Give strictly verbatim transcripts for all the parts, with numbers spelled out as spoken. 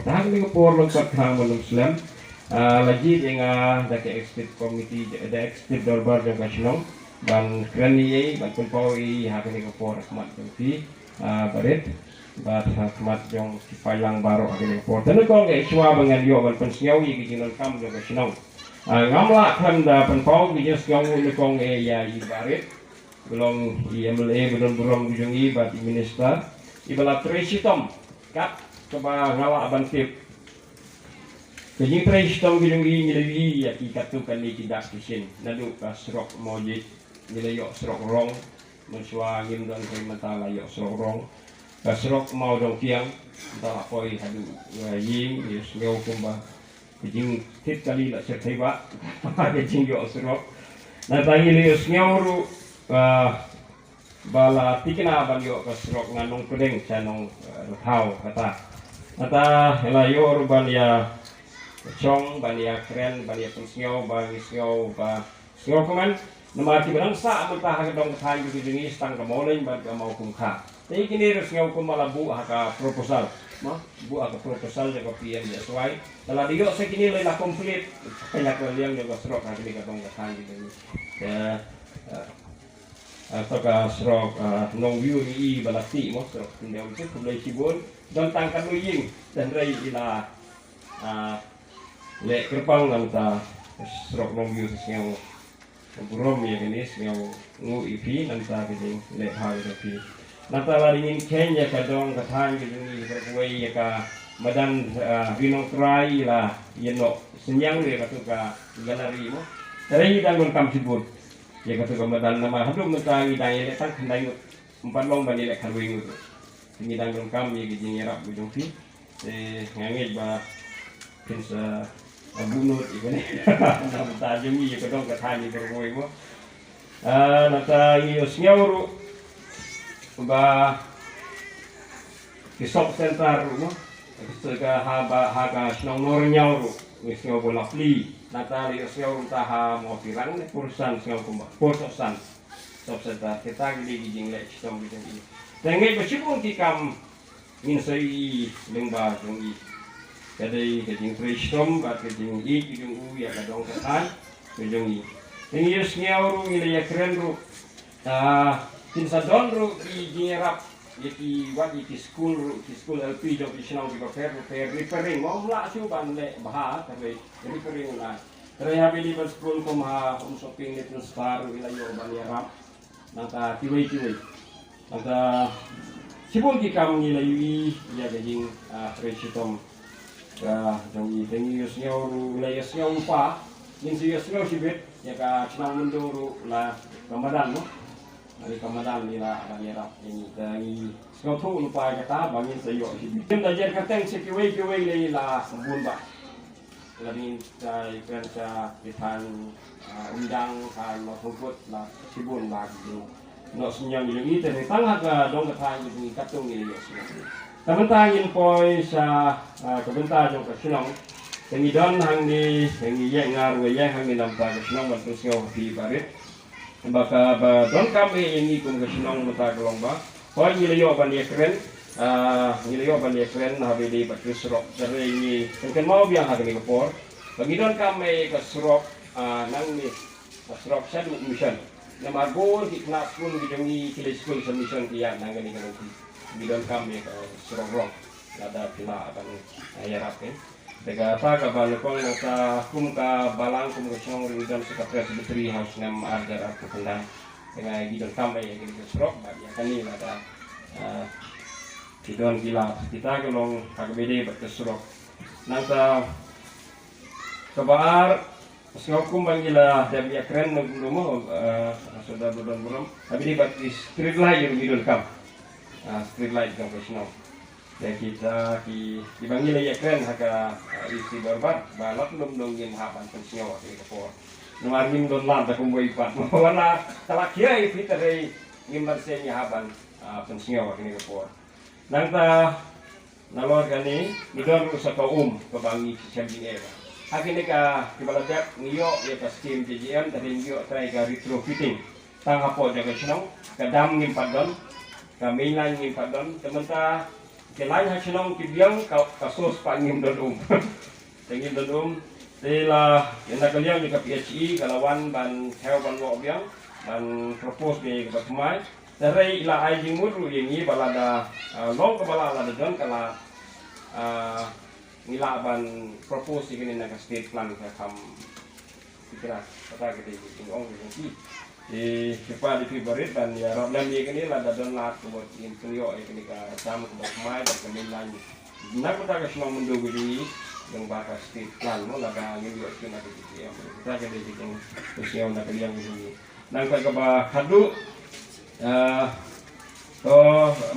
Tang ni ka por long kat khang ban ym slem. Ah, la jied ïa nga da ka executive committee, da executive dorbar jong ka shnong ban kren ïa i, ban pynpaw ïa i ha kane ka por ha khmat jong phi, ah, barit, bad ha khmat jong ki paidlang baroh ha kane ka por. Te nyngkong eh shuwa ba ngan ïoh ban pynsngew ïa ki jingdonkam jong ka shnong. Ah, ngam lah khlem da pynpaw ki jingsngew nyngkong eh ïa i barit, ba long i M L A ba don burom ki jong i bad i minister, i ba la trei shitom kat kaba nga lah ban tip. Ka jingtrei shitom ki jong i ngi la ïohi ïa ki katto katne ki dak ki shin. Naduh ka surok Mawjid, ngi la ïoh surok rong. Mynshuwa ngim don, hynrei mynta la ïoh surok rong. Ka surok Mawdongkiang, mynta la poi haduh, eh, ïing, ïohsngew kumba ka jingtip kali la shyrkhei ba ka jingïoh surok. Nangta ngi la ïohsngew ruh, eh, ba la thikna ban ïoh ka surok na Nongpdeng sha Nong, eh, Rthaw kata. Nangta la ïoh ruh ban ïa shong, ban ïa kren, ban ïa pynsngew, ban ïa sngew ba sngewkmen. Namar kiba dang sah mynta ha ka dong ka thaiñ ka jong ngi, tang ka Mawleng bad ka Mawkumkha. Te kine ruh sngew kumba la buh ha ka proposal. Mo, buh ha ka proposal jong ka P M G S Y. Te la dei ïoh sa kine lei la complete. Ka ïa ka liang jong ka surok ha kine ka dong ka thaiñ ka jong ngi. Te, eh, eh, to ka surok, eh, Nongview ni i ba la tih mo, surok Pyndew te khublei shibun. Don tang katno ïing, te hynrei i la, ah, leh kyrpang nangta surok Nongview te sngew burom ïa kane, sngewnguh ïa phi nangta ka jingleh bha ka jong phi. Nangta la dei ngin kheiñ ïa ka dong ka thaiñ ka jong ngi, ka kawei ïa ka madan, ah, Ri Nongtrai, la ïa noh synñiang ïa katu ka gallery mo. Te ngi dang donkam shibun ïa katu ka madan namar haduh mynta ngi dang ïaleh tang khyndai ngut, ym pat long ban ïaleh khatwei ngut. Te ngi dang donkam ïa ka jingïarap ka jong phi. Te nga ngeit ba phin sa, ah, buh nud ïa kane. Na bynta jong ngi ïa ka dong ka thaiñ ïa ka rwai mo. Ah, nangta ngi ïohsngew ruh ba ki sub center ruh mo, ka ha ba ha ka shnong Nongriñaw ruh ngi sngew ba la plie. Nangta la ïohsngew ruh ta ha Mawtirang ne Pyrsan, sngew kumba Pyrsan sub center. Kita ki dei ki jingleh shitom ki jong ngi. Te ngeit ba shibun ki kam ngin sa ïohi lyngba jong ngi. Ka dei ka jingtrei shitom bad ka jingïeit ka jong u ïa ka dong ka thaiñ ka jong ngi. Te ngi ïohsngew ruh, ngi la ïakren ruh, ah, kin sa don ruh ki jingïarap ïa ki, wat ïa ki skul ruh, ki skul L P jong ki shnong kiba pher bapher, repairing. Mo, ym lah shuh ban leh bha, ka dei repairing na. Hynrei haba ïadei bad skul kum ha Umsoping ne Tinstar ruh i la ïoh ban ïarap. Nangta kiwei kiwei. Nangta shibun ki kam ngi la ïohi ïa ka jing, ah, trei shitom ka jong ngi. Te ngi ïohsngew ruh, la ïohsngew lypa. Ngin sa ïohsngew shibit ïa ka shnong Myndon ruh, la ka madan mo. Ngi ka madan ngi la ban ïarap ïa ngi. Te ngi sngewthuh lypa ïa kata ba ngin sa ïoh shibit. Ngim da jer kyrteng sha kiwei kiwei, la bun bha. La dei ngin sa ïakren sha ki thaiñ, ah, Umdang, thaiñ Mawsynrut, la shibun la ki jingnoh synñiang jong ngi, te tang ha ka dong ka thaiñ jong ngi katto ngi la ïohsngew. Te mynta ngin poi sha, ah, ka bynta jong ka shnong. Te ngi don hangne, te ngi ïeng, nga ruh nga ïeng hangne na bynta ka shnong ban pynsngew ha phi barit. Ba kaba donkam eh ïa ngi kum ka shnong mynta ka long ba, hooid ngi la ïoh ban ïakren, ah, ngi la ïoh ban ïakren haba ïadei bad ka surok. Hynrei ngi pynkynmaw biang ha kane ka por ba ngi donkam eh ka surok, ah, nangne, ka surok shaduh mission. Namar bun ki khynnah skul ki jong ngi ki leit skul sha mission ki ïaid nangne ka lynti. Ngi donkam eh ka surok rong. Lada phi lah ban, ah, ïarap eh. Te kata kaba nyngkong, nangta kum ka balang, kum ka shnong ruh ngi don sa ka Presbytery ha u snem ar hajar arphew khyndai. Te nga, ngi donkam eh ïa kane ka surok bad ïa kane lada, ah, ki don ki lad. Kita ki long ha kaba ïadei bad ka surok. Nangta kaba ar, sngew kumba ngi la dep ïakren na kumno mo, ah, Sordar ba don burom. Haba ïadei bad ki street light ruh ngi donkam. Ah, street light jong ka shnong. Te kita ki, kiba ngi la ïakren ha ka, ah, E C Dorbar, ba la pynlong ngin hap ban pynsngew ha kane ka por. Namar ngim don lad da kumwei pat. Wat la ka la khia ïa phi, hynrei ngim banse ngi hap ban, ah, pynsngew ha kane ka por. Nangta nalor kane ngi don ruh sa ka um kaba ngi shem jingeh. Ha kine ka kiba la dep ngi ïoh ïa ka skim J J M, hynrei ngi ïoh trai ka retrofitting. Tang hapoh jong ka shnong, ka dam ngim pat don, ka main line ngim pat don, te mynta Ki line ha shnong ki biang ka, ka source pat ngim don um. Te ngim don um. Te la, ïa na ka liang jong ka P H E ka la wan ban thew ban wad biang, ban propose biang ïa kaba thymmai. Te hynrei la ai jingmut ruh ïa ngi ba lada, ah, long kaba lah, lada don ka lad, ah, ngi lah ban propose ïa kane na ka state plan ka kam. Ki kra, kata ka dei ka jingong ka jong ki. Te, ki pa, ki barit, ban ïarap lem ïa kane, lada don lad kumno ngin pynïoh ïa kane ka tam kaba thymmai bad ka main line na kata ka shnong Myndu ka jong ngi, lyngba ka state plan mo, lada ngin ïoh shuh na ka P T M. Kata ka dei ka jingpynsngew na ka liang ka jong ngi. Nangta kaba khatduh, ah, to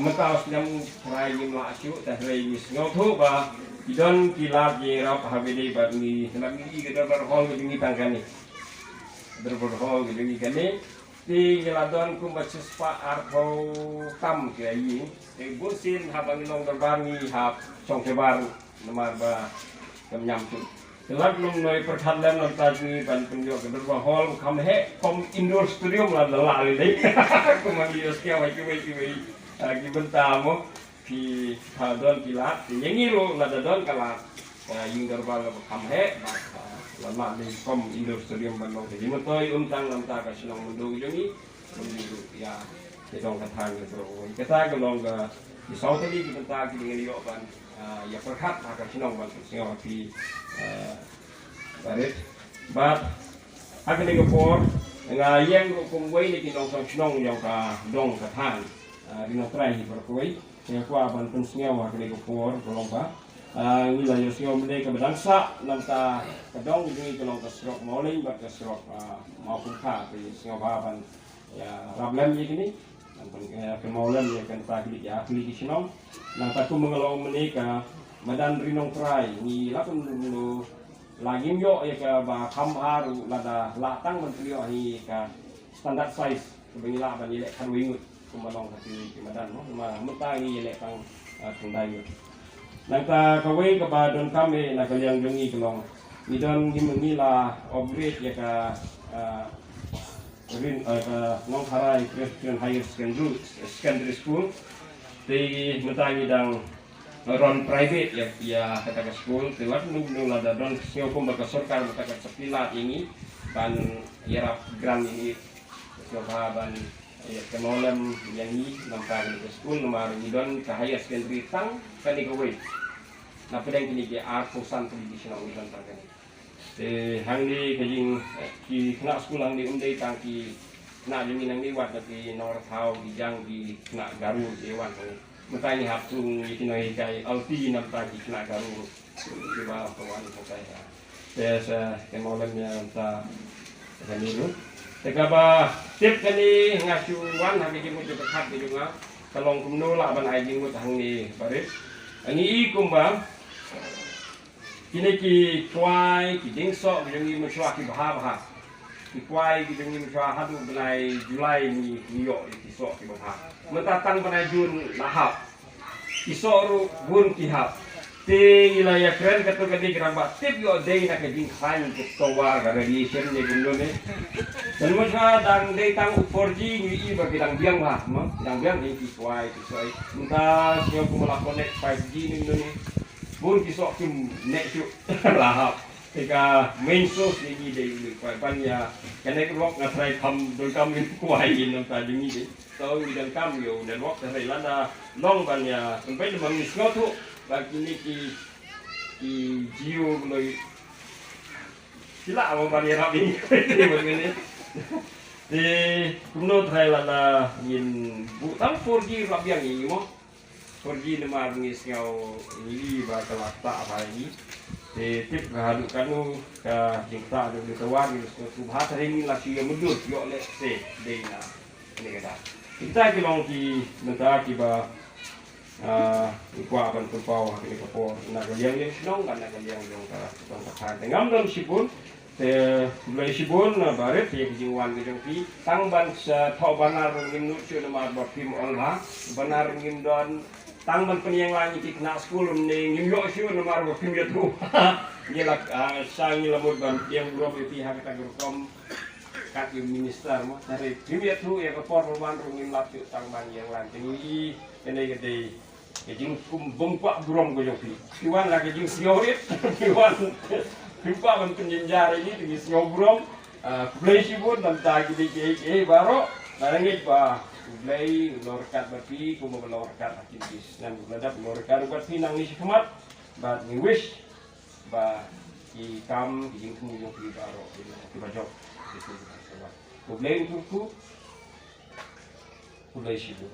mynta u snem trai ngim lah shuh, te hynrei ngi sngewthuh ba ki don ki lad jingïarap ha kaba ïadei bad ngi, namar ngi i ka Dorbar Hall ka jong ngi tang kane. Dorbar Hall ka jong ngi kane. Te ngi la don kumba shispah arphew tam ki ïing. Te bun sien haba ngi long dorbar ngi hap shong shabar namar ba kam ñiam shuh. Te lada ngi pyrkhat lem nangta jong ngi ban pynïoh ka Dorbar Hall kham heh kum indoor stadium, la da lah lei lei. Kumba ngi ïohsngew ha kiwei kiwei, ah, ki bynta mo. Ki, ha, don ki lad, te ïa ngi ruh lada don ka lad, ah, ïing dorbar kaba kham heh, bad, ah, la lah lei kum indoor stadium ban long. Te jingmyntoi um tang nangta ka shnong Myndu jong ngi, kum ngi ruh ïa, te dong ka thaiñ ka jong ngi. Kata ka long ka, ki saw tylli ki bynta kiba ngi ïoh ban, ah, ïa pyrkhat ha ka shnong ban pynsngew ha phi, ah, barit. Bad ha kane ka por nga ïeng ruh kum uwei na ki nongshong shnong jong ka dong ka thaiñ, ah, Ri Nongtrai hi baroh kawei. Nga kwah ban pynsngew ha kane ka por ka long ba, ah, ngi la ïohsngew mynne kaba dang sah, nangta ka dong jong ngi ka long ka surok Mawleng bad ka surok, ah, Mawkyrwat, te sngewbha ban ïarap lem ïa kine. Nangta, eh, kynmaw lem ïa kata ka liang, ïa ka liang ki shnong. Nangta kumba nga la ong mynne, ka madan Ri Nongtrai, ngi la pynlong, la ngim ïoh ïa kaba kham bha ruh lada lah tang ban pynïoh hi ka standard size, kaba ngi lah ban ïaleh khatwei ngut kumba long ha ki, ki madan mo. Namar mynta ngi ïaleh tang, eh, khyndai ngut. Nangta kawei kaba donkam eh na ka liang jong ngi ka long, ngi don, ngi, ngi la upgrade ïa ka, eh, Ri, eh, ka Nongtharai Presbyterian Higher Secondary, Secondary School. Te mynta ngi dang run private ïa, ïa kata ka school. Te wat nu nu lada don sngew kumba ka sorkar mynta ka sa pynlait ïa ngi ban ïarap grant ïa ngi. Sngewbha ban ïa kynmaw lem ïa ngi namar kane ka school, namar ngi don ka higher secondary tang kane kawei. Na pdeng kine ki arphew san tylli ki shnong ngi don tang kane. Te hangne ka jing, eh, ki khynnah skul hangne um dei tang ki khynnah jong ngi nangne, wat na ki nongrathaw, ki jang, ki khynnah Garo ki wan hangne. Mynta ngi hap thung ïa ki nonghikai alti namar ki khynnah Garo kiba wan hangtai. Te sa kynmaw lem ïa mynta kane ruh. Te kaba tip kane nga shu wan ha ka jingmut jong ka khat ka jong nga. Ka long kumno lah ban ai jingmut hangne barit. Ngi i kumba kine ki kwai, ki diengsoh ki jong ngi mynshuwa ki bha bha. Ki kwai ki jong ngi mynshuwa haduh bnai July ngi, ngi ïoh ïa ki soh kiba bha. Mynta tang bnai June la hap. Ki soh ruh bun ki hap. Te ngi la ïakren katto katne ki rangbah, tip ïoh dei na ka jingkhlaiñ ka tower, ka radiation ne kumno ne. Te mynshuwa dang dei tang u four G ngi i ba ki dang biang bha, mo? Ki dang biang, ki kwai, ki soh. Mynta sngewbha kum la connect five G ne kumno ne. Bun ki soh kim neh shuh. La hap. Te ka main source ïa ngi dei u kwai, ban ïa ka network nga tharai kham donkam ïa u kwai ïa nangta jong ngi dei. To ngi donkam ïa u network, te hynrei lada long ban ïa pynpeit, namar ngi sngewthuh ba kine ki, ki Jio, Globe ki lah ban ïarap ïa ngi. Te kumno tharai lada ngin buh tang four G ruh la biang ïa ngi mo. Four G namar ngi sngew ngi i ba ka la ktah bha ïa ngi. Te tip ka haduh katno ka jingktah jong ka tower, ngi sngewthuh bha, te hynrei ngi la shu ïa mudui ïoh lehse dei na kane ka daw. Kita ki long ki bynta kiba, ah, ngi kwah ban pynpaw ha kane ka por na ka liang jong shnong bad na ka liang jong ka, jong ka thaiñ. Te ngam don shibun, te khublei shibun, ah, barit ïa ka jingwan ka jong phi. Tang ban sa thoh banner ruh ngim nud shuh namar ba phim ol bha. Banner ngim don. Tang ban pynïeng line ïa ki khynnah skul ne ngim ïoh shuh namar ba phim ïathuh. Ngi la, ah, sa ngi la mut ban pynïeng burom ïa phi ha kata ka rukom. Kat ïa u minister mo, te hynrei phim ïathuh, ïa ka por ba wan ruh ngim lap shuh tang ban ïeng line. Te ngi i kane ka dei Ka jingkum bym kwah burom ka jong phi. Phi wan la ka jingsngew rit. Phi wan. Phi kwah ban pynjynjar ïa ngi, te ngi sngew burom. Ah, khublei shibun, namar ki dei kiei kiei baroh. Nga ngeit ba U Blei u long ryngkat bad phi, kumba u long ryngkat ha kine ki snem ba la dep, u long ryngkat bad phi nangne shakhmat. Bad ngi wish ba ki kam, ki jingthmu jong phi baroh ki long kiba jop. Khublei, khublei, khublei shibun.